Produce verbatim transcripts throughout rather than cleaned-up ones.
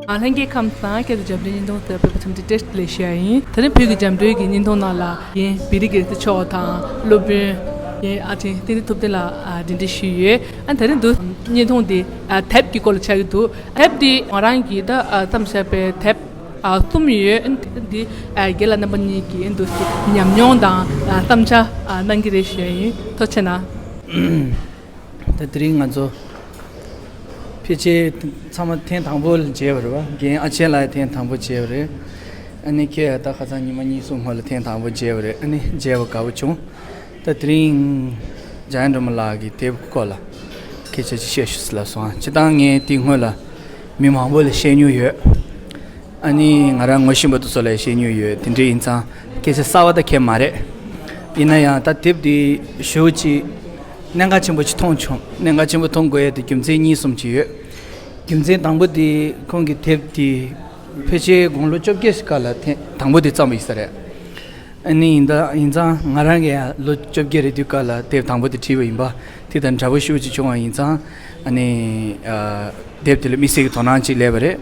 ལྷན་རྒྱས་ཁམས་བཟང་། སྐད་དུ་འཇམ་དྲིལ་བརྙན་ཐུང་དེ་བོད་པ་འཚམས་འདྲི་བཀྲ་ཤིས་བདེ་ལེགས་ཞུ་ཡ་ཡིན། དེ་རིང་བོད་ཀྱི་འཇམ་དྲིལ་གྱི་བརྙན་ཐུང་ནང་ལ་རྒན་བི་རི་གིར་ཏི་མཆོག་དང་སློབ་དཔོན་རྒན་ཨ་ཅེ་བསྟན་འཛིན་ཐུབ་བསྟན་ལ་གདན་འདྲེན་ཞུས་ཡོད། ཨ་དེ་རིང་འདི་བརྙན་ཐུང་འདི་དེབ་ཀྱི་སྐོར་ལ་ཆགས་ཀྱི་འདུག་དེབ་འདི་ང་རང་གིས་ད་བརྩམས་བཞག་པའི་དེབ་གསུམ་ཡོད། འདི་རྒན་ལགས་རྣམ་པ་གཉིས་ཀྱིས་འདི་ཉམས་མྱོང་དང་བརྩམས་བྱ་གནང་གི་རེད་ཞུ་ཡ་ཡིན། ཐུགས་རྗེ་གནང་། ད་དེ་རིང་ང་ཚོ་ཕལ་ཆེར་ཚང་མ་ཐེངས་དང་པོ་ལ་མཇལ་བ་རེད་བ། རྒན་ཨ་ཆེན་ལགས་ཐེངས་དང་པོ་མཇལ་བ་རེད། ཨ་ནི་ཁྱེད་ད་ཁ་སང་ཉི་མ་གཉིས་གསུམ་སྔོན་ལ་ཐེངས་དང་པོ་མཇལ་བ་རེད། ཨ་ནི་མཇལ་བ་དགའ་བོ་བྱུང་། ད་དེ་རིང་འཇམ་དབྱངས་སྒྲོལ་མ་ལགས་ཀྱི་དེབ་སྐོར་ལ་སྐད་ཆ་ཅིག་བཤད་ཤོག་ཟེར་ལབ་སོང་། སྤྱིར་བཏང་ངས་དེ་སྔོན་ལ་མི་མང་པོ་ལ་བཤད་མྱོང་ཡོད། ཨ་ནི་ང་རང་ངོ་ཤེས་པ་དེ་ཚོ་ལ་བཤད་མྱོང་ཡོད། དེ་འདྲ་ཡིན་ཙང་སྐད་ཆ་གསར་པ་ད་གང་ཡང་མ་རེད། ཡིན་ན་ཡང་ད་དེབ་འདི་ཞེ་པོ་ཅིག་གནད་འགག་ཆེན་པོ་ཅིག་མཐོང་བྱུང་། གནད་འགག་ཆེན་པོ་མཐོང་དགོས་ཡ་དེ་རྒྱུ་མཚན་གཉིས་གསུམ་ཅིག་ཡོད། རྒྱུ་མཚན་དང་པོ་དེ་ཁོང་གི་དེབ་དེ་ཕལ་ཆེར་དགུང་ལོ་བཅོ་བརྒྱད་ཀྱི་སྐབས་ལ་དེ་དང་པོ་དེ་བརྩམས་པ་ཡིན་ས་རེད། ཨ་ནི་ཡིན་ད་ཡིན་ཙང་ང་རང་གི་ཡང་ལོ་བཅོ་བརྒྱད་རེད་དུས་སྐབས་ལ་དེབ་དང་པོ་དེ་བྲིས་པ་ཡིན་པ། དེ་དང་འདྲ་པོ་ཞེ་པོ་ཅིག་བྱུང་བ་ཡིན་ཙང་། ཨ་ནི་ཨ་དེབ་དེ་ལ་དམིགས་བསལ་གྱི་དོ་སྣང་ཅིག་སླེབས་པ་རེད།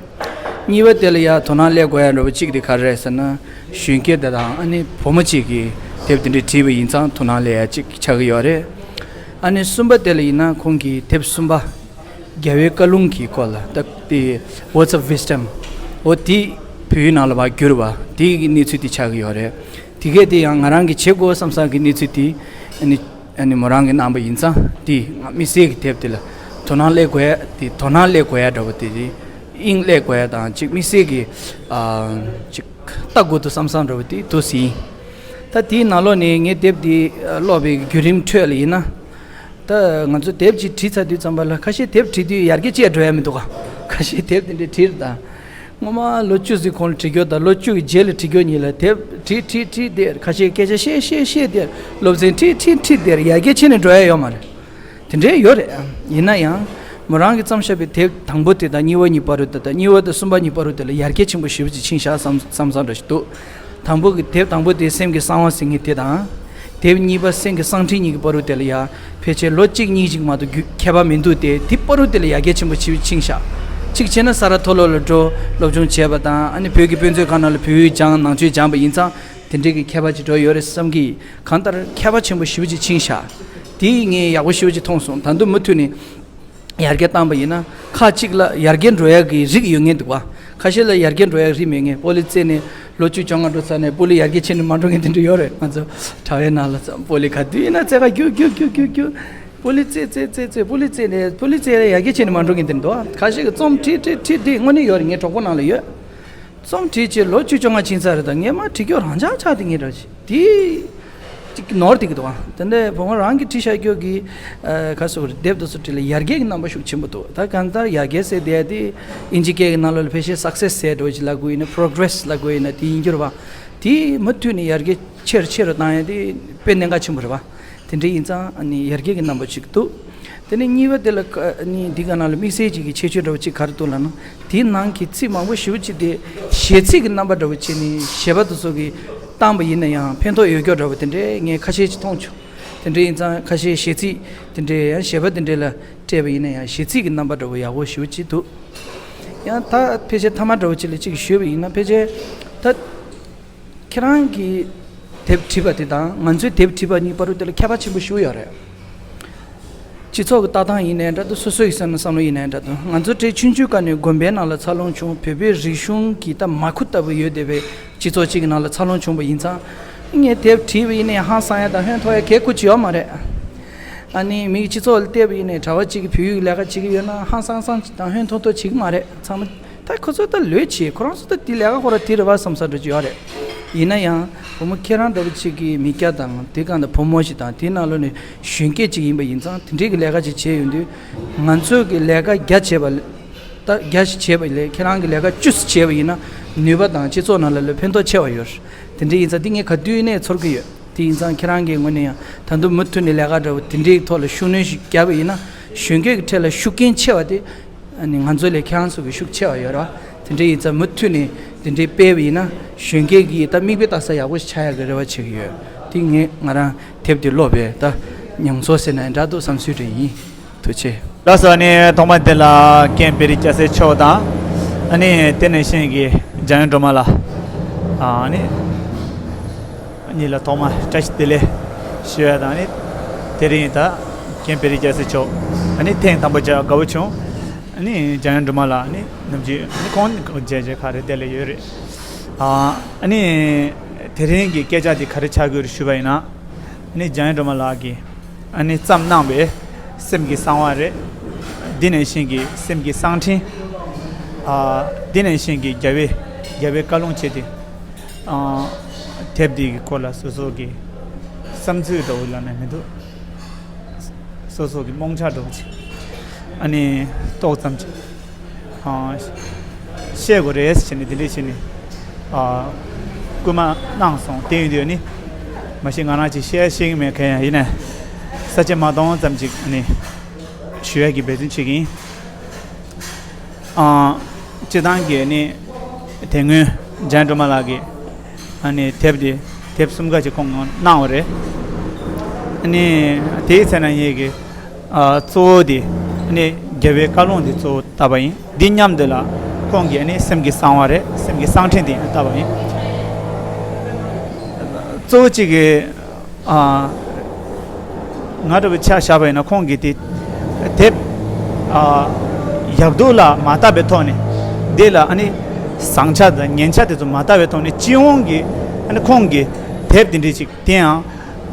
གཉིས་པ་དེ་ལ་ཡང་དོ་སྣང་སླེབས་དགོས་ཡ་འདྲ་པོ་གཅིག་དེ་ག་རེ་རེད་ཟེར་ན། གཞོན་སྐྱེས་དེ་དང་ཨ་ནི་བུ་མོ་གཅིག་གིས་དེབ་དེ་འདྲ་བྲིས་པ་ཡིན་ཙང་དོ་སྣང་སླེབས་ཡ་གཅིག་ཆགས་ཀྱི་ཡོད་རེད། ཨ་ནི་གསུམ་པ་དེ་ལ་ཡིན་ན་ཁོང་གིས་དེབ་གསུམ་པ། རྒྱལ་བའི་བཀའ་ལུང་གི་སྐོར་ལ་ད་དེ་Words of Wisdom འོ་དེ་བོད་ཡིག་ནང་ལ་ཕར་བསྒྱུར་བ་དེ་གི་གནས་ཚུལ་དེ་ཆགས་ཀྱི་ཡོད་རེད། དེ་གས་དེ་ཡང་ང་རང་གིས་བྱེད་དགོས་བསམ་བསམ་གྱི་གནས་ཚུལ་དེ་ཨ་ནི་ཨ་ནི་མོ་རང་གིས་གནང་པ་ཡིན་ཙང་དེ་ང་དམིགས་བསལ་གྱི་དེབ་དེ་ལ་དོ་སྣང་སླེབས་དགོས་ཡ་དེ་དོ་སྣང་སླེབས་དགོས་ཡ་འདྲ་པོ་དེ་དེ་དབྱིངས་སླེབས་དགོས་ཡ་དང་གཅིག་དམིགས་བསལ་གྱི་ཨ་གཅིག་ལྟ་དགོས་འདུག་བསམ་བསམ་འདྲ་པོ་དེ་འདུག་ཟིན། ད་དེའི་ནང་ལོགས་ནས་ངས་དེབ་དེ་ཀློག་པའི་བརྒྱུད་རིམ་ཁྲོད་ལ་ཡིན་ན། ད་ང་ཚོ་དེབ་ཅིག་བྲིས་ཚར་དུས་ཙམ་པ་ལ་ཁ་ཤས་དེབ་བྲིས་དུས་ཡར་རྒྱས་བཅས་འགྲོ་ཡ་མི་འདུག་ག་ཁ་ཤས་དེབ་དེ་འདྲའི་བྲིས་དང་། སྔོན་མ་ལོ་བཅུ་ཟིན་གོང་ལ་བྲིས་རྒྱུ་དང་ལོ་བཅུ་གི་རྗེས་ལ་བྲིས་རྒྱུ་གཉིས་ལ་དེབ་བྲིས་བྲིས་བྲིས་དེར་ཁ་ཤས་སྐད་ཆ་བཤད་བཤད་བཤད་དེར་སློབ་ཚན་ཁྲིད་ཁྲིད་ཁྲིད་དེར་ཡར་རྒྱས་ཕྱིན་ནས་འགྲོ་ཡ་ཡོད་མ་རེད། དེ་འདྲའི་ཡོད་རེད། ཡིན་ན་ཡང་། མོ་རང་གིས་བརྩམས་བཞག་པའི་དེབ་དང་པོ་དེ་དང་གཉིས་པ་གཉིས་བར་དུ་དེ་དང་གཉིས་པ་དང་གསུམ་པ་གཉིས་བར་དུ་དེ་ལ་ཡར་རྒྱས་ཆེན་པོ་ཞེ་པོ་ཅིག་ཕྱིན་ཤག་བསམ་བསམ་བསམ་འདྲ་ཞིག་འདུག་དང་པོ་གི་དེབ་དང་པོ་དེ་སེམས་ཀྱི་གསང་བ་ཟེར་མཁན་དེ་དང་། དེབ་གཉིས་པ་སེམས་ཀྱི་གསང་འཕྲིན་གཉིས་ཀྱི་བར་དུ་དེ་ལ་ཡ། ཕལ་ཆེར་ལོ་གཅིག་གཉིས་ཅིག་མ་གཏོགས་རྒྱུ་ཁྱད་པར་མི་འདུག་སྟེ་དེ་བར་དུ་དེ་ལ་ཡར་རྒྱས་ཆེན་པོ་ཞེ་པོ་ཕྱིན་ཤག་གཅིག་བྱས་ན་ས་རཱ་མཐོ་སློབ་ལ་འགྲོ་སློབ་སྦྱོང་བྱས་པ་དང་ཨ་ནི་བོད་ཀྱི་དཔེ་མཛོད་ཁང་ནང་ལ་བོད་ཡིག་སྦྱངས་ནང་ཆོས་སྦྱངས་པ་ཡིན་ཙང་དེ་འདྲའི་གི་ཁྱད་པར་ཅིག་འགྲོ་ཡོད་རེད་བསམ་གི་གང་ལྟར་ཁྱད་པར་ཆེན་པོ་ཞེ་པོ་ཅིག་ཕྱིན་ཤག་དེ་ངས་ཡག་པོ་ཞེ་པོ་ཅིག་མཐོང་སོང་། ད་དུང་མུ་མཐུད་ནས་ཡར་རྒྱས་བཏང་པ་ཡིན་ན་ཁག་ཅིག་ལ་ཡར་རྒྱས་འགྲོ་ཡག་གི་རིགས་ཡོད་ངེས་འདུག་བ། ཁ་ཤས་ལ་ཡར་རྒྱས་འགྲོ་ཡག་རིགས་མེད་ངེས། སྤོ་ལོ་རྩེ་ནས་ལོ་བཅུ་བཅོ་ལྔ་འགྲོ་ཚར་ནས་སྤོ་ལོ་ཡར་རྒྱས་ཕྱིན་ནས་མ་འགྲོ་མཁན་དེ་འདྲ་ཡོད་རེད། ང་ཚོ་དྲ་བའི་ནང་ལ་ཙམ་སྤོ་ལོ་ག་དུས་ཡིན་ན་རྩེ་ག་རྒྱུག་རྒྱུག་རྒྱུག་རྒྱུག་རྒྱུག་སྤོ་ལོ་རྩེ་རྩེ་རྩེ་རྩེ་སྤོ་ལོ་རྩེ་ནས་སྤོ་ལོ་རྩེ་ལ་ཡར་རྒྱས་ཕྱིན་ནས་མ་འགྲོ་མཁན་དེ་འདྲ་འདུག་ཁ་ཤས་ཀྱི་རྩོམ་བྲིས་བྲིས་བྲིས་བྲིས་དངོས་གནས་ཡོད་རེད། ངའི་གྲོགས་པོ་ནང་ལ་ཡོད། རྩོམ་བྲིས་བྱས་ལོ་བཅུ་བཅོ་ལྔ་ཕྱིན་ཚར་རེད། ད་ངས་མར་བྲིས་རྒྱུ་རང་འཇགས་ཆགས་དེ་ངེས་ར་ཅིག་དེ་ཅིག་ནོར་དེ་གི་འདུག་ཨ། དེ་འདྲ་བུ་མོ་རང་གིས་བྲིས་བཞག་རྒྱུ་གི་ཨ་ག་སོ་རེད། དེབ་དེ་ཚོ་བྲིས་ལ་ཡར་རྒྱས་ཀྱི་རྣམ་པ་ཤུགས་ཆེན་པོ་འདུག་ད་གང་ལྟར་ཡར་རྒྱས་ཟེར་བསྡད་དེ་ཨིན་ཇི་སྐད་ཀྱི་ནང་ལོགས་ལ་ཕལ་ཆེར་སག་སེ་སི་ཟེར་འགྲོ་ཅིག་ལབ་དགོས་ཡིན་ན་པོ་རོ་གྲེ་སི་ལབ་དགོས་ཡིན་ན་དེ་ཡིན་རྒྱུ་རེད་བ། དེ་མུ་མཐུད་ནས་ཡར་རྒྱས་ཆེ་རུ་ཆེ་རུ་བཏང་ཡ་དེ་དཔེ་གནད་འགག་ཆེན་པོ་རེད་བ། དེ་འདྲ་ཡིན་ཙང་ཨ་ནི་ཡར་རྒྱས་ཀྱི་རྣམ་པ་ཅིག་འདུག་དེ་ནས་གཉིས་པ་དེ་ལ་ཀ་ཨ་ནི་འདི་ག་ནང་ལ་དམིགས་བསལ་ཅིག་གི་ཁྱད་ཆོས་འདྲ་བོ་ཅིག་ག་རེ་འདུག་ལབ་ན། དེའི་ནང་གི་ཚིག་མང་པོ་ཞེ་པོ་ཅིག་དེ་གཞས་ཚིག་གི་རྣམ་པ་འདྲ་བོ་བྱས་ནས་གཞས་པ་དེ་ཚོ་གིས་བཏང་པ་ཡིན་ན་ཡང་ཕན་ཐོགས་ཡོད་རྒྱུ་འདྲ་བོ་དེ་འདྲའི་ངས་ཁ་ཤས་ཅིག་མཐོང་བྱུང་། དེ་འདྲ་ཡིན་ཙང་ཁ་ཤས་གཞས་ཚིག་དེ་འདྲའི་ཡང་གཞས་པ་དེ་འདྲའི་ལ་སྤྲད་པ་ཡིན་ན་ཡང་གཞས་ཚིག་གི་རྣམ་པ་འདྲ་བོ་ཡག་པོ་ཞེ་པོ་ཅིག་འདུག་ཡང་ད་ཕལ་ཆེར་མཐའ་མ་འདྲ་བོ་ཅིག་ལ་ཅིག་ཞུས་པ་ཡིན་ན་ཕལ་ཆེར་ད། ཁྱེད་རང་གིས་དེབ་བྲིས་པ་དེ་དང་ང་ཚོའི་དེབ་བྲིས་པ་གཉིས་བར་དུ་དེ་ལ་ཁྱད་པར་ཆེན་པོ་ཞིག་ཡོད་རེད། སྤྱི་ཚོགས་ཀྱི་ལྟ་སྟངས་ཡིན་ནའི་འདྲ་འདུག་སོ་སོ་ཡི་བསམ་བློ་ཡིན་ནའི་འདྲ་འདུག་ང་ཚོ་སྤྲེལ་ཆུང་ཆུང་སྐབས་ནས་དགོན་པའི་ནང་ལ་འཚར་ལོངས་བྱུང་། བོད་པའི་རིག་གཞུང་གི་ད་མ་ཁུ་ལྟ་བུ་ཡོད་བསྡད་པའི་སྤྱི་ཚོགས་གཅིག་གི་ནང་ལ་འཚར་ལོངས་བྱུང་བ་ཡིན་ཙང་། ངས་དེབ་བྲིས་པ་ཡིན་ནའི་ཧང་སང་ཡ་དང་ཕན་ཐོགས་ཡ་གལ་ཁུ་ཅི་ཡོད་མ་རེད། ཨ་ནི་མིའི་སྤྱི་ཚོགས་ལ་བལྟས་པ་ཡིན་ནའི་གྲྭ་པ་གཅིག་གིས་བོད་ཡིག་ལས་ཀ་བྱེད་ཀྱི་ཡོད་ན་ཧང་སང་སང་དང་ཕན་ཐོགས་ཐོགས་བྱེད་ཀྱི་མ་རེད། ཚང་མ་ད་ཁོ་ཚོ་ད་ལོས་བྱེད། ཁོ་རང་ཚོ་ད་དེ་ལས་ཀ་ཁོ་ར་དེ་རེད་བ་བསམ་ས་འདྲ་ཅིག་ཡོད་རེད། ཡིན་ན་ཡང་བུ་མོ་ཁྱེད་རང་འདྲ་བོ་གཅིག་གིས་མི་སྐྱ་དང་དེ་གང་ལྟར་བུ་མོ་ཞིག་དང་དེའི་ནང་ལོགས་ནས་གཞོན་སྐྱེས་གཅིག་ཡིན་པ་ཡིན་ཙང་དེ་འདྲའི་གི་ལས་ཀ་ཅིག་བྱས་ཡོང་དུས་ང་ཚོ་གི་ལས་ཀ་བརྒྱ་བྱས་པ་ལས་ད་བརྒྱ་ཞིག་བྱས་པ་ལས་ཁྱེད་རང་གི་ལས་ཀ་བཅུ་ཙམ་བྱས་པ་ཡིན་ན་ནུས་པ་དང་སྤྱི་ཚོགས་ནང་ལ་ལོས་ཕན་ཐོགས་ཆེ་བ་ཡོད་རེད། དེ་འདྲ་ཡིན་ཙང་འདི་ངས་ག་དུས་ནས་ཚོར་གི་ཡོད། དེ་ཡིན་ཙང་ཁྱེད་རང་གི་ངོས་ནས་ཡང་ད་དུང་མུ་མཐུད་ནས་ལས་ཀ་འདྲ་བོ་དེ་འདྲའི་ཐོག་ལ་ཤུགས་སྣོན་ཞིག་བརྒྱབ་པ་ཡིན་ན་གཞོན་སྐྱེས་ཀྱི་ཁྲོད་ལ་ཤུགས་རྐྱེན་ཆེ་བ་དེ་ཨ་ནི་ང་ཚོ་ལས་ཁྱེད་རང་ཚོ་གི་ཤུགས་ཆེ་བ་ཡོད་རེད་བ། དེ་འདྲ་ཡིན་ཙང་མུ་མཐུད་ནས་དེ་འདྲའི་སྤེལ་བ་ཡིན་ན་གཞོན་སྐྱེས་ཀྱི་ད་མིག་དཔེ་ལྟ་ས་ཡག་པོ་ཞིག་ཆགས་ཡག་གི་རེ་བ་བྱེད་ཀྱི་ཡོད། དེ་ངས་ང་རང་དེབ་དེ་ཀློག་པའི་ད་མྱོང་ཚོར་ཟེར་ན་འདྲ་འདུག་བསམ་ཚུལ་རེ་ཡིན། ཐུགས་རྗེ་ཆེ། ལགས་སོ། ཨ་ནི་ཐོག་མ་དེ་ལ་རྒན་བེ་རི་སྐྱ་སེར་མཆོག་དང་ ཨ་ནི་དེ་ནས་གཤིན་གྱི་འཇམ་དབྱངས་སྒྲོལ་མ་ལགས། ཨ་ནི་གཉིས་ལ་ཐོག་མ་བཀྲ་ཤིས་བདེ་ལེགས་ཞུ་ཡ་དང་། ཨ་ནི་དེ་རིང་ད་མཁན་བེ་རི་རྒྱལ་སྲས་མཆོག་ཨ་ནི་ཐེངས་དང་པོ་མཇལ་དགའ་བོ་བྱུང་། ཨ་ནི་འཇམ་དབྱངས་སྒྲོལ་མ་ལགས་ཨ་ནི་ནམ་རྒྱུན་ཨ་ནི་ཁོང་མཇལ་མཇལ་ཁ་རེ་དེ་ལ་ཡོད་རེད། ཨ་ནི་དེ་རིང་གི་སྐད་ཆ་དེ་ག་རེ་ཆགས་ཀྱི་ཡོད་རེད་ཞུས་པ་ཡིན་ན། ཨ་ནི་འཇམ་དབྱངས་སྒྲོལ་མ་ལགས་ཀྱིས་ཨ་ནི་བརྩམས་གནང་བའི་སེམས་ཀྱི་གསང་བ་རེད། འདི་ནང་བཞིན་གྱི་སེམས་ཀྱི་གསང་འཕྲིན། ཨ་འདི་ནང་བཞིན་གྱི་རྒྱལ་བའི་རྒྱལ་བའི་བཀའ་ལུང་བཅས་ཏེ། ཨ་དེབ་འདི་གི་སྐོར་ལ་སོ་སོ་གི་བསམ་ཚུལ་འདྲ་བོ་ལབ་ན་མི་འདུག་སོ་སོ་གི་རྨོངས་འཆར་འདྲ་བོ་ཅིག་ཨ་ནི་ཏོག་ཙམ་ཅིག་ཨ་བཤད་དགོས་རེད་ཟེར་ནས་དེ་འདྲས་བྱས་ནས་ཨ་སྐུལ་མ་གནང་སོང་། དེ་ཡིན་དུས་ནི་མ་གཞི་ང་རང་ཅིག་བཤད་ཤེས་ཀྱི་མེད་མཁན་ཡང་ཡིན་ནས་ས་བཅད་མ་གཏོང་ཙམ་ཅིག་ཨ་ནི་ཞུ་ཡ་གི་འབད་བརྩོན་བྱེད་ཀྱི་ཡིན། ཨ་སྤྱིར་བཏང་གི་ནི་དེ་སྔོན་འཇམ་དབྱངས་སྒྲོལ་མ་ལགས་ཀྱིས་ཨ་ནི་དེབ་དེ་དེབ་གསུམ་ཀ་ཅིག་ཁོང་གནང་བ་རེད། ཨ་ནི་དེའི་ཚེ་ན་ངེད་ཀྱི་ཨ་གཙོ་བོ་དེ་ཨ་ནི་རྒྱལ་བའི་བཀའ་ལུང་དེ་གཙོ་བོ་བཏབ་པ་ཡིན། འདི་མཉམ་དུ་ལ་ཁོང་གིས་ཨ་ནི་སེམས་ཀྱི་གསང་བ་རེད། སེམས་ཀྱི་གསང་འཕྲིན་དེ་ཡང་བཏབ་པ་ཡིན། གཙོ་བོ་གཅིག་གི་ཨ་ང་འདྲ་བོ་ཆ་བཞག་པ་ཡིན་ན་ཁོང་གིས་དེ་དེབ་ཨ་ཡག་སྡུག་ལ་མ་བལྟ་བའི་ཐོག་ནས། འདི་ལ་ཨ་ནི་བཟང་ཆ་དང་ངན་ཆ་དེ་ཚོ་མ་བལྟ་བའི་ཐོག་ནས། སྤྱི་ཡོངས་ཀྱི་ཨ་ནི་ཁོང་གིས་དེབ་དེ་འདྲ་ཅིག་དེ་ཡང་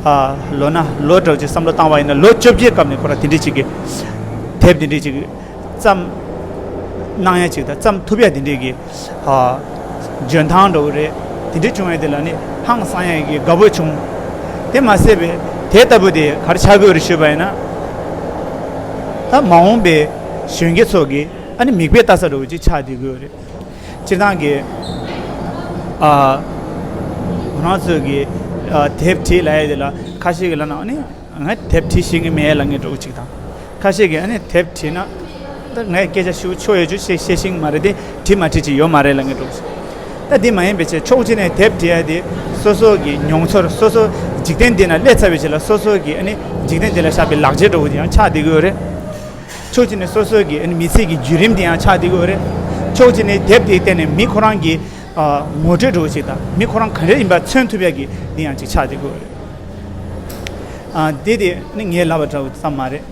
ཨ་ལོ་ན་ལོ་འདྲ་བོ་ཅིག་བསམ་བློ་བཏང་བ་ཡིན་ན་ལོ་བཅོ་བརྒྱད་སྐབས་ནས་ཁོ་རང་དེ་འདྲ་ཅིག་གི་དེབ་དེ་འདྲ་ཅིག་བརྩམས་གནང་ཡ་ཅིག་དང་། བརྩམས་ཐུབ་ཡ་དེ་འདྲའི་གི་ཨ་འཇོན་ཐང་འདྲ་བོ་རེད། དེ་འདྲའི་བྱུང་ཡ་དེ་ལ་ནི་ཧང་སང་ཡ་གི་དགའ་པོ་བྱུང་། དེ་མ་ཟད་པའི་དེ་ལྟ་བུ་དེ་ག་རེ་ཆགས་ཀྱི་ཡོད་རེད་ཞུས་པ་ཡིན་ན། ད་མ་འོངས་པའི་གཞོན་སྐྱེས་ཚོ་གི་ཨ་ནི་མིག་དཔེ་ལྟ་ས་འདྲ་བོ་ཅིག་ཆགས་བསྡད་ཀྱི་ཡོད་རེད། སྤྱིར་བཏང་གི་ཨ་ང་རང་ཚོ་གི་ཨ་དེབ་བྲིས་ལབ་ཡ་དེ་ལ་ཁ་ཤས་ཀྱི་ལབ་ན་ཨ་ནི། ང་དེབ་བྲིས་ཤེས་ཀྱི་མེད་ལབ་མཁན་འདྲ་བོ་ཅིག་དང་། ཁ་ཤས་ཀྱིས་ཨ་ནི་དེབ་བྲིས་ན་ད་ངས་སྐད་ཆ་ཞུ་ཆོག་ཡོད་རྒྱུ་ཤེས་ཤེས་ཤེས་ཀྱི་མ་རེད་དེ། བྲིས་མ་བྲིས་ཅིག་ཡོད་མ་རེད་ལབ་མཁན་འདྲ་བོ་ཅིག་ད་དེ་མ་ཡིན་པའི་ཕྱིར་ཕྱོགས་གཅིག་ནས་དེབ་བྲིས་ཡ་དེ་སོ་སོ་གི་མྱོང་ཚོར། སོ་སོ་འཇིག་རྟེན་འདི་ན་སླེབས་ཚར་བའི་རྗེས་ལ་སོ་སོ་གི་ཨ་ནི་འཇིག་རྟེན་འདི་ལ་བཞག་པའི་ལག་རྗེས་འདྲ་བོ་དེ་ཡང་ཆགས་བསྡད་ཀྱི་ཡོད་རེད། ཕྱོགས་གཅིག་ནས་སོ་སོ་གི་ཨ་ནི་མི་ཚེ་གི་བརྒྱུད་རིམ་དེ་ཡང་ཆགས་བསྡད་ཀྱི་ཡོད་རེད། ཕྱོགས་གཅིག་ནས་དེབ་དེའི་སྟེང་ནས་མི་ཁོ་རང་གི་ཨ་ངོ་སྤྲོད་འདྲ་བོ་ཅིག་དང་། མི་ཁོ་རང་ག་འདྲ་ཡིན་པ་མཚོན་ཐུབ་ཡ་གི་འདི་ཡང་ཅིག་ཆགས་བསྡད་ཀྱི་ཡོད་རེད། ཨ་འདི་དེ་ནི་ངས་ལབ་པ་འདྲ་བོ་ཙམ་མ་རེད།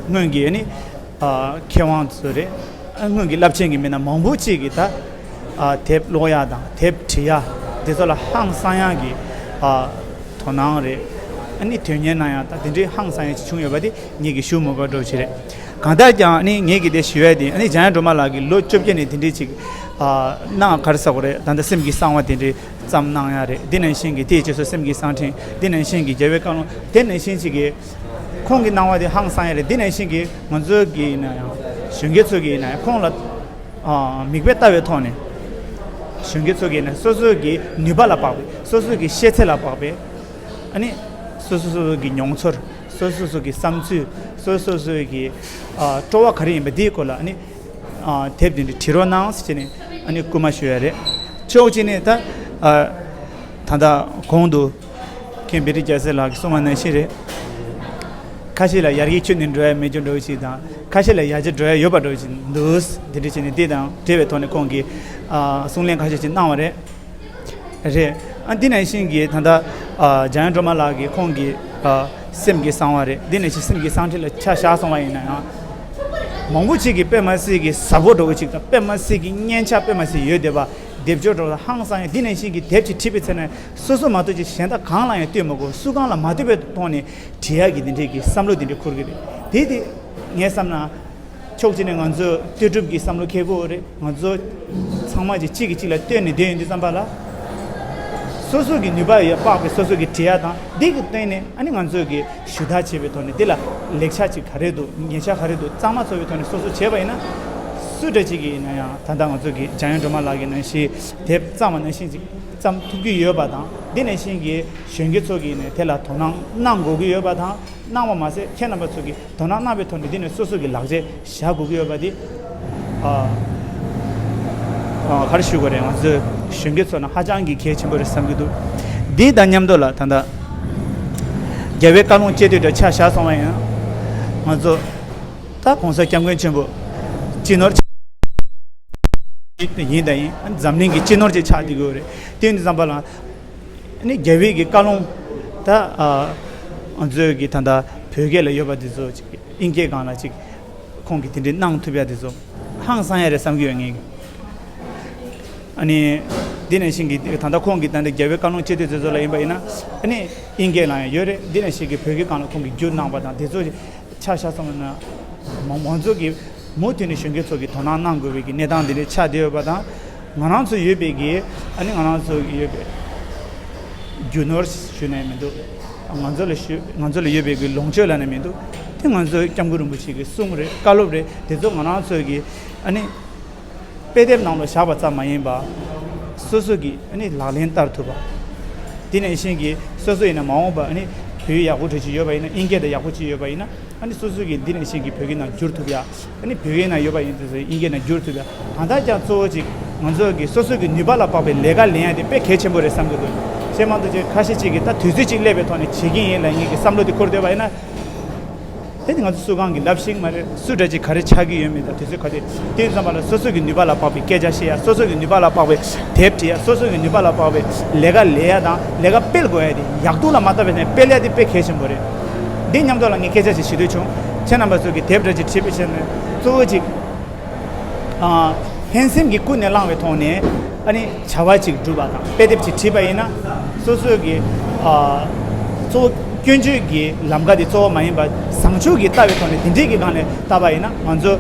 སྔོན་གྱི་ནི་ཨ་མཁས་དབང་ཚོ་རེད། ཨ་སྔོན་གྱི་རླབས་ཆེན་གྱི་མི་སྣ་མང་པོ་ཅིག་གིས་ད་ཨ་དེབ་ཀློག་ཡ་དང་དེབ་བྲིས་ཡ་དེ་ཚོ་ལ་ཧང་སང་ཡ་གི་ཨ་དོ་སྣང་རེད། ཨ་ནི་དོན་གཉེར་གནང་ཡ་དང་དེ་འདྲའི་ཧང་སང་ཡ་ཅིག་བྱུང་ཡོད་པ་དེ་ངེད་ཀྱིས་ཞུ་མི་དགོས་འདྲ་བོ་ཅིག་རེད། གང་ལྟར་ཀྱང་ནི་ངེད་ཀྱིས་དེ་ཞུ་ཡ་དེ་ནི་འཇམ་དབྱངས་སྒྲོལ་མ་ལགས་ཀྱིས་ལོ་བཅོ་བརྒྱད་ནས་དེ་འདྲའི་ཅིག་ཨ་གནང་། ག་རེ་ཟེར་དགོས་རེད། ད་ལྟ་སེམས་ཀྱི་གསང་བ་དེ་འདྲའི་བརྩམས་གནང་ཡ་རེད། འདི་ནང་བཞིན་གྱི་དེའི་རྗེས་སུ་སེམས་ཀྱི་གསང་འཕྲིན། འདི་ནང་བཞིན་གྱི་རྒྱལ་བའི་བཀའ་ལུང་། དེ་ནང་བཞིན་ཅིག་གི་ཁོང་གིས་གནང་བ་དེ་ཧང་སང་ཡ་རེད། འདི་ནང་བཞིན་གྱི་ང་ཚོ་གི་ཡིན་ན་ཡང་གཞོན་སྐྱེས་ཚོ་གི་ཡིན་ན་ཡང་ཁོང་ལ་ཨ་མིག་དཔེ་ལྟ་བའི་ཐོག་ནས་གཞོན་སྐྱེས་ཚོ་གི་ཡིན་ན་སོ་སོ་གི་ནུས་པ་ལ་དཔག་པའི། སོ་སོ་གི་ཤེས་ཚད་ལ་དཔག་པའི། ཨ་ནི་སོ་སོ་སོ་སོ་གི་མྱོང་ཚོར། སོ་སོ་སོ་གི་བསམ་ཚུལ། སོ་སོ་སོ་གི་ཨ་སྤྲོ་བ་ག་རེ་ཡིན་པ་དེའི་སྐོར་ལ་ཨ་ནི་ཨ་དེབ་དེ་འདྲ་བྲིས་རོགས་གནང་ཟེར་ནས་ཨ་ནི་སྐུལ་མ་ཞུ་ཡ་རེད། ཕྱོགས་གཅིག་ནས་ད་ཨ་ད་ལྟ་གོང་དུ་མཁན་བེ་རི་རྒྱལ་སྲས་ལགས་ཀྱིས་གསུངས་པ་ནང་བཞིན་རེད། ཁ་ཤས་ལ་ཡར་རྒྱས་ཁྱོན་ནས་འགྲོ་ཡ་མེད་རྒྱུ་འདྲ་བོ་ཞིག་དང་། ཁ་ཤས་ལ་ཡར་རྒྱས་འགྲོ་ཡ་ཡོད་པ་འདྲ་བོ་ཞིག་འདུག་དེ་འདྲ་བྱས་ནས་དེ་དང་འབྲེལ་བའི་ཐོག་ནས་ཁོང་གིས་ཨ་གསུང་གླེང་ཁ་ཤས་ཤིག་གནང་བ་རེད། རེད། ཨ་འདི་ནང་བཞིན་གྱི་ད་ལྟ་ཨ་འཇམ་དབྱངས་སྒྲོལ་མ་ལགས་ཀྱིས་ཁོང་གི་ཨ་སེམས་ཀྱི་གསང་བ་རེད། འདི་ནང་བཞིན་སེམས་ཀྱི་གསང་འཕྲིན་ལ་ཆ་བཞག་སོང་བ་ཡིན་ན་ཡང་། མང་པོ་ཅིག་གིས་དཔེ་མ་སྲིད་ཀྱི་ཟབ་པོ་འདྲ་བོ་ཅིག་དང་། དཔེ་མ་སྲིད་ཀྱི་སྙན་ཆ་དཔེ་མ་སྲིད་ཡོད་བསྡད་པ། སྡེབ་སྦྱོར་འདྲ་བོ་དང་ཧང་སང་ཡ། འདི་ནང་བཞིན་གྱི་དེབ་ཅིག་བྲིས་པའི་ཚེ་ན་སོ་སོ་མ་གཏོགས་ཅིག་གཞན་དག་གང་ལ་ཡང་སྟོན་མི་དགོས། སུ་གང་ལ་མ་ལྟོས་པའི་ཐོག་ནས་བྲིས་ཡག་གི་འདི་འདྲའི་གི་བསམ་བློ་འདི་འདྲ་འཁོར་གི་རེད། དེ་དེ་ངས་བསམ་ན། ཕྱོགས་གཅིག་ནས་ང་ཚོ་ལྟོས་གྲུབ་ཀྱི་བསམ་བློ་འཁྱེར་དགོས་རེད། ང་ཚོ་ཚང་མ་གཅིག་གཅིག་གིས་གཅིག་ལ་ལྟོས་ནས་བསྡད་ཡོང་དུས་ཙམ་པ་ལ། སོ་སོ་གི་ནུས་པ་ཡོད་དཔག་པའི་སོ་སོ་གི་བྲིས་ཡ་དང་འདི་གི་སྟེང་ནས་ཨ་ནི་ང་ཚོ་གི་ཞུ་དག་བྱེད་པའི་ཐོག་ནས་འདི་ལ་ལེགས་ཆ་ཅིག་ག་རེ་འདུག་ཉེས་ཆ་ག་རེ་འདུག་གཙང་མ་ཚོར་བའི་ཐོག་ནས་སོ་སོ་བྱས་པ་ཡིན་ན། སུ་འདྲ་ཅིག་གིས་ཡིན་ན་ཡང་ད་ལྟ་ང་ཚོ་གི་འཇམ་དབྱངས་སྒྲོལ་མ་ལགས་ཀྱི་ནང་བཞིན་དེབ་བརྩམས་པ་ནང་བཞིན་ཅིག་བརྩམས་ཐུབ་ཀྱི་ཡོད་པ་དང་། འདི་ནང་བཞིན་གྱི་གཞོན་སྐྱེས་ཚོ་གིས་ནས་དེ་ལ་དོ་སྣང་གནང་དགོས་ཀྱི་ཡོད་པ་དང་། གནང་བ་མ་ཟད་ཁྱེད་རྣམ་པ་ཚོ་གིས་དོ་སྣང་གནང་བའི་ཐོག་ནས་འདི་ནས་སོ་སོ་གི་ལག་རྗེས་བཞག་དགོས་ཀྱི་ཡོད་པ་འདི། ཨ། ཨ། ག་རེ་ཞུ་དགོས་རེད། ང་ཚོའི་གཞོན་སྐྱེས་ཚོ་ནང་ཧ་ཅང་གི་གལ་ཆེན་པོ་རེད་བསམ་གྱི་འདུག་འདི་དང་མཉམ་དུ་ལ་ད་ལྟ་རྒྱལ་བའི་བཀའ་ལུང་བཅས་དུས་འདྲ་ཆ་བཞག་སོང་བ་ཡིན་ན། ང་ཚོ་ད་༸གོང་ས་༸སྐྱབས་མགོན་ཆེན་པོ་སྤྱི་ནོར་ ཡིན་དང་ཡིན། ཨ་ནི་འཛམ་གླིང་གི་སྤྱི་ནོར་ཅིག་ཆགས་བསྡད་ཀྱི་ཡོད་རེད། དེ་ཡིན་དུས་ཙམ་པ་ལ། ཨ་ནི་རྒྱལ་བའི་གི་བཀའ་ལུང་། ད་ཨ་ང་ཚོའི་གི་ད་ལྟ་བོད་སྐད་ལ་ཡོད་པ་དེ་ཚོ་ཅིག་དབྱིན་སྐད་སྒང་ལ་ཅིག་ཁོང་གིས་དེ་འདྲའི་གནང་ཐུབ་ཡ་དེ་ཚོ་ཧང་སང་ཡ་རེད་བསམ་གྱི་ཡོད་ངེས། ཨ་ནི་དེ་ནང་བཞིན་གྱི་ད་ལྟ་ཁོང་གིས་ད་ལྟ་རྒྱལ་བའི་བཀའ་ལུང་སྤྱི་འཐུས་དེ་ཚོ་ལ་ཡིན་པ་ཡིན་ན། ཨ་ནི་དབྱིན་སྐད་ལ་ཡང་ཡོད་རེད། དེ་ནང་བཞིན་གྱི་བོད་སྐད་སྒང་ལ་ཁོང་གིས་བསྒྱུར་གནང་པ་དང་དེ་ཚོ་ཆ་བཞག་སོང་ན། མང་མང་ཚོགས་ཀྱིས་མུ་མཐུད་ནས་གཞོན་སྐྱེས་ཚོ་གིས་དོ་སྣང་གནང་དགོས་པའི་གི་གནས་སྟངས་འདི་འདྲ་ཆགས་བསྡད་ཡོད་པ་དང་། ང་རང་ཚོ་ཡོད་པའི་གི། ཨ་ནི་ང་རང་ཚོ་གི་ཡོད་པའི་རྒྱུ་ནོར་ཞུ་ནས་མི་འདུག་ང་ཚོ་ལ་ཞུ། ང་ཚོ་ལ་ཡོད་པའི་གི་ལོངས་སྤྱོད་ལབ་ནས་མི་འདུག་དེ་ང་ཚོའི་སྐྱབས་མགོན་རིན་པོ་ཆེ་གི་གསུང་རེད། བཀའ་སློབ་རེད། དེ་ཚོ་ང་རང་ཚོ་གི། ཨ་ནི། དཔེ་དེབ་ནང་ལ་བཞག་པ་ཙམ་མ་ཡིན་པ། སོ་སོ་གིས་ཨ་ནི་ལག་ལེན་བསྟར་ཐུབ་པ། དེ་ནང་བཞིན་གྱི་སོ་སོ་ཡིན་ན་མ་འོངས་པ་ཨ་ནི་བོད་ཡིག་ཡག་པོ་འབྲི་ཅིག་ཡོད་པ་ཡིན་ན། དབྱིན་སྐད་དང་ཡག་པོ་ཅིག་ཡོད་པ་ཡིན་ན། ཨ་ནི་སོ་སོ་གིས་འདི་ནང་བཞིན་གྱི་བོད་སྐད་ནང་བསྒྱུར་ཐུབ་ཡ། ཨ་ནི་བོད་སྐད་ནང་ཡོད་པ་ཡིན་དུས་སོ་དབྱིན་སྐད་ནང་བསྒྱུར་ཐུབ་ཡ། ད་ལྟ་ཀྱང་གཙོ་བོ་གཅིག་ང་ཚོ་གི་སོ་སོ་གི་ནུས་པ་ལ་དཔག་པའི་ལས་ཀ་ལེན་ཡ་དེ་དཔེ་གལ་ཆེན་པོ་རེད་བསམ་གྱི་འདུག་བྱས་མ་གཏོགས་ཅིག་ཁ་ཤས་ཅིག་གིས་ད་དུས་ཚོད་ཅིག་སླེབས་པའི་ཐོག་ནས་བྱེད་ཀྱི་ཡིན་ལབ་མཁན་གྱི་བསམ་བློ་དེ་འཁོར་བསྡད་པ་ཡིན་ན། དེ་ནི་ང་ཚོ་སུ་གང་གིས་ལབ་ཤེས་ཀྱི་མ་རེད། སུ་འདྲ་ཅིག་ག་རེ་ཆགས་ཀྱི་ཡོད་མེད་དང་དུས་ཚོད་ག་དུས། དེ་ཙམ་པ་ལ་སོ་སོ་གི་ནུས་པ་ལ་དཔག་པའི་སྐད་ཆ་བཤད་ཡ། སོ་སོ་གི་ནུས་པ་ལ་དཔག་པའི་དེབ་བྲིས་ཡ། སོ་སོ་གི་ནུས་པ་ལ་དཔག་པའི་ལས་ཀ་ལས་ཡ་དང་ལས་ཀ་སྤེལ་དགོས་ཡ་དེ་ཡག་སྡུག་ལ་མ་ལྟ་བའི་ནས་སྤེལ་ཡ་དེ་དཔེ་གལ་ཆེན་པོ་རེད། འདི་མཉམ་དུ་ལ་ངས་སྐད་ཆ་ཞིག་ཞུ་འདོད་བྱུང་། ཁྱེད་རྣམ་པ་ཚོ་གི་དེབ་འདྲ་ཅིག་བྲིས་པའི་ཆེད་ནས་གཙོ་བོ་ཅིག་ཨ། ཧན་སེམས་ཀྱིས་ཀུན་ནས་བསླངས་པའི་ཐོག་ནས་ཨ་ནི་བྱ་བ་ཅིག་བསྒྲུབས་པ་དང་དཔེ་དེབ་ཅིག་བྲིས་པ་ཡིན་ན། སོ་སོའི་གི་ཨ། གཙོ་བོ་སྐྱོན་བརྗོད་ཀྱི་ལམ་ཁ་དེ་གཙོ་བོ་མ་ཡིན་པར་བཟང་སྤྱོད་ཀྱིས་ལྟ་བའི་ཐོག་ནས་དེ་འདྲའི་གི་སྒང་ནས་བལྟས་པ་ཡིན་ན། ང་ཚོ་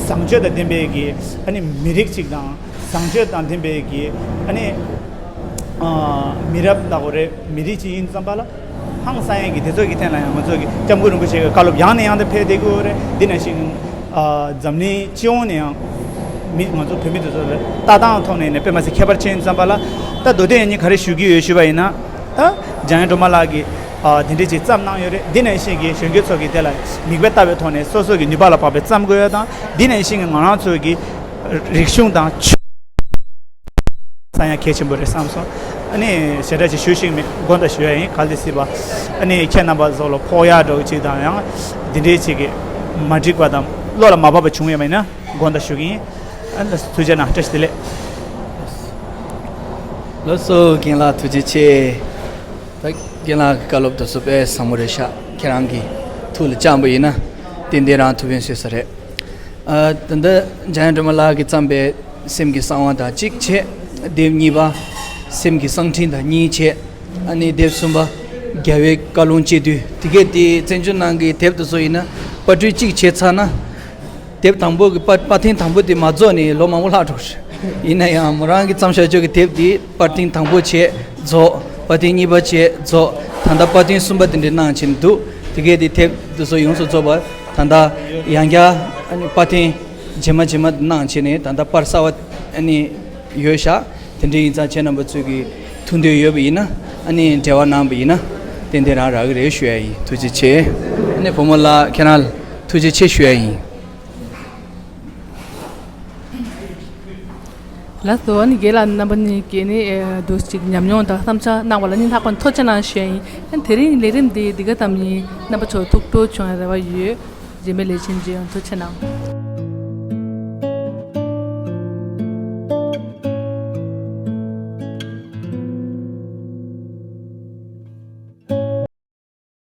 བཟང་སྤྱོད་དང་ལྡན་པའི་གི་ཨ་ནི་མི་རིགས་ཅིག་དང་། བཟང་སྤྱོད་དང་ལྡན་པའི་གི་ཨ་ནི་ཨ། མི་རབས་ལྟ་བུ་རེད། མི་རིགས་ཅིག་ཡིན་ཙམ་པ་ལ། ཧང་སང་ཡས་ཀྱི་དེ་ཚོ་གི་ཐད་ལ་ཡང་ང་ཚོ་གི་སྐྱབས་མགོན་རིན་པོ་ཆེ་གི་བཀའ་སློབ་ཡང་ནས་ཡང་དུ་ཕེབས་བསྡད་ཀྱི་ཡོད་རེད། འདི་ནང་བཞིན་ཨ། འཛམ་གླིང་སྤྱི་ཡོངས་ནས་ཡང་མི། ང་ཚོ་བོད་མི་དེ་ཚོ་ལ་ལྟ་སྟངས་ཐོག་ནས་ནས་དཔེ་མ་སྲིད་ཁྱད་པར་ཅན་ཡིན་ཙམ་པ་ལ། ད་མདོ་སྟོད་ཡང་སྙིང་ག་རེ་ཞུ་གི་ཡོད་ཞུས་པ་ཡིན་ན། ད་འཇམ་དབྱངས་སྒྲོལ་མ་ལགས་ཀྱིས་ཨ། དེ་འདྲས་ཅིག་བརྩམས་གནང་ཡོད་རེད། འདི་ནང་བཞིན་གྱི་གཞོན་སྐྱེས་ཚོ་གི་དེ་ལ་མིག་དཔེ་ལྟ་བའི་ཐོག་ནས་སོ་སོ་གི་ནུས་པ་ལ་དཔག་པའི་བརྩམས་དགོས་ཡ་དང་། འདི་ནང་བཞིན་གྱི་ང་རང་ཚོ་གི་རིག་གཞུང་དང་ཆོས། ས་ཡང་གལ་ཆེན་པོ་རེད་བསམ་སོང་། ཨ་ནི་ཞེ་དྲག་ཅིག་ཞུ་ཤེས་མེད། དགོངས་དག་ཞུ་ཡ་ཡིན། གལ་ཏེ་སྲིད་པ་ཨ་ནི་ཁྱེད་རྣམ་པ་ཚོ་ལ་ཕོག་ཡག་འདྲ་བོ་ཅིག་དང་། ཡང་འདི་འདྲའི་ཅིག་གི་མ་འགྲིག་པ་དང་བློ་ལ་མ་བབས་པ་བྱུང་ཡོད་མེད་ན་དགོངས་དག་ཞུ་གི་ཡིན། ཨ་ནི་ཐུགས་རྗེ་གནང་། བཀྲ་ཤིས་བདེ་ལེགས། ལགས་སོ། རྒན་ལགས་ཐུགས་རྗེ་ཆེ། ད་རྒན་ལགས་ཀྱི་བཀའ་སློབ་དེ་ཚོ་དཔེ་ཟབ་མོ་རེད་ཤག་ཁྱེད་རང་གི་ཐུགས་ལ་བཅངས་པ་ཡིན་ན་ཏན་ཏན་རང་ཐུགས་ཕན་གསོས་ས་རེད། ཨ། ད་ལྟ་འཇམ་དབྱངས་སྒྲོལ་མ་ལགས་ཀྱིས་བརྩམས་པའི་སེམས་ཀྱི་གསང་བ་དང་གཅིག་བྱས། དེབ་གཉིས་པ་སེམས་ཀྱི་གསང་འཕྲིན་དང་གཉིས་བྱས། ཨ་ནི་དེབ་གསུམ་པ་རྒྱལ་བའི་བཀའ་ལུང་སྤྱི་འཐུས། དེ་གས་དེ་བཙན་བྱོལ་ནང་གི་དེབ་དེ་ཚོ་ཡིན་ན་པར་སྐྲུན་གཅིག་བྱས་ཚར་ན། དེབ་དང་པོ་གི་པར་པར་ཐེངས་དང་པོ་དེ་མ་རྫོགས་ནས་ལོ་མང་པོ་ལྷག་འགྲོ་རེད། ཡིན་ན་ཡང་མོ་རང་གིས་བརྩམས་བཞག་ཆོག་གི་དེབ་དེ་པར་ཐེངས་དང་པོ་བྱས་རྫོགས། པར་ཐེངས་གཉིས་པ་བྱས་རྫོགས། ད་ལྟ་པར་ཐེངས་གསུམ་པ་དེ་འདྲ་གནང་བྱས་ནས་འདུག་དེ་གས་དེ་དེབ་དེ་ཚོ་ཡོངས་སུ་རྫོགས་པ། ད་ལྟ་ཡང་བསྐྱར་ཨ་ནི་པར་ཐེངས་རྗེས་མ་རྗེས་མ་གནང་བྱས་ནས་ད་ལྟ་པར་གསར་པ་ཨ་ནི་ཡོད་ཤག་དེ་འདྲ་ཡིན་ཙང་ཁྱེད་རྣམ་པ་ཚོས་ཀྱི་ཐུགས་འདོད་ཡོད་པ་ཡིན་ན་ཨ་ནི་འབྲེལ་བ་གནང་པ་ཡིན་ན་ཏན་ཏན་རང་རག་གི་རེད་ཞུ་ཡ་ཡིན། ཐུགས་རྗེ་ཆེ། ཨ་ནི་བུ་མོ་ལགས་ཁྱེད་རང་ལ་ཐུགས་རྗེ་ཆེ་ཞུ་ཡ་ཡིན། ལགས་སོ། ཨ་ནི་རྒན་ལགས་རྣམ་པ་གཉིས་ཀྱིས་ནི་ཨེ་འདུག་ཅིག་ཉམས་མྱོང་དང་བསམ་འཆར་གནང་བ་ལ་ནི་ལྷག་པར་ཐུགས་རྗེ་གནང་ཞུ་ཡ་ཡིན། ཨ་ནི་དེ་རིང་ལས་རིམ་འདི་འདི་ག་ཙམ་ཡིན། རྣམ་པ་ཚོ་ཐུགས་སྤྲོ་བྱུང་བའི་རེ་བ་ཡོད། རྗེས་མའི་ལས་རིམ་བརྒྱུད་ཡོང་། ཐུགས་རྗེ་གནང་།